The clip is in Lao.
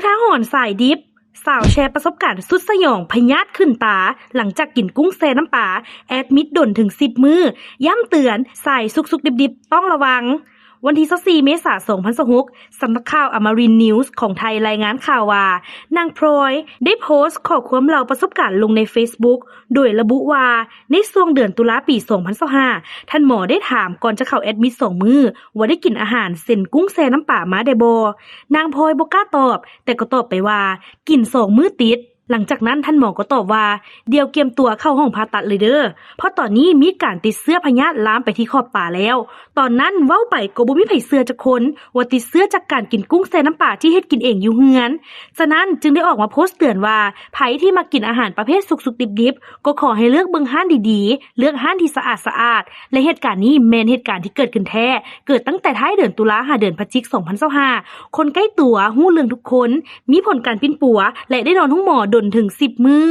ອຸທາຫອນສາຍດິບ, ສາວແຊປະສົບການສຸດສະຫຍອງພະຍາດຂຶ້ນຕາ ຫຼັງຈາກກິນກຸ້ງແຊ່ນ້ຳປາ ແອດມິດດົນເຖິງສິບມື້. ຢ້ຳເຕືອນ, ສາຍສຸກໆດິບໆ ຕ້ອງລະວັງ. ວັນທີຊາວສີ່ ເມສາ ສອງພັນຊາວຫົກ, ສຳນັກຂ່າວ Amarin News ຂອງໄທລາຍງານຂ່າວວ່າ ນາງພລອຍໄດ້ໂພສຂອຄວາມເລົ່າປະສົບການລົງໃນເຟສບຸກ ໂດຍລະບຸວ່າ ໃນຊ່ວງເດືອນຕຸລາປີສອງພັນຊາວຫ້າ ທ່ານໝໍໄດ້ຖາມກ່ອນຈະເຂົ້າແອດມິດສອງມື້ ວ່າໄດ້ກິນອາຫານເຊັ່ນກຸ້ງແຊ່ນ້ຳປາມາແດ່ບໍ່. ນາງພລອຍບໍ່ກ້າຕອບ, ແຕ່ກໍຕອບໄປວ່າ ກິນສອງມື້ຕິດ. ຫຼັງຈາກນັ້ນທ່ານໝໍກໍຕອບວ່າ ດຽວກຽມຕົວເຂົ້າຫ້ອງຜ່າຕັດເລີຍເດີ ເພາະຕອນນີ້ມີການຕິດເຊື້ອພະຍາດລາມໄປທີ່ຂອບຕາແລ້ວ. ຕອນນັ້ນເວົ້າໄປກໍບໍ່ມີໃຜເຊື່ອຈັກຄົນ ວ່າຕິດເຊື້ອຈາກການກິນກຸ້ງແຊ່ນ້ຳປາທີ່ເຮັດກິນເອງຢູ່ເຮືອນ. ສະນັ້ນຈຶ່ງໄດ້ອອກມາໂພສເຕືອນວ່າ ໃຜທີ່ມັກກິນອາຫານປະເພດສຸກໆດິບໆ ກໍຂໍໃຫ້ເລືອກເບິ່ງຮ້ານດີໆ, ເລືອກຮ້ານທີ່ສະອາດສະອາດ ແລະ ເຫດການນີ້ແມ່ນເຫດການທີ່ເກີດຂຶ້ນແທ້, ເກີດຕັ້ງແຕ່ທ້າຍເດືອນຕຸລາ ຫາເດືອນພະຈິກ ສອງພັນຊາວຫ້າ. ຄົນໃກ້ຕົວຮູ້ເລື່ອງທຸກຄົນ, ມີຜົນການປິ່ນປົວ ແລະ ໄດ້ນອນໂຮງໝໍດົນເຖິງສິບມື້.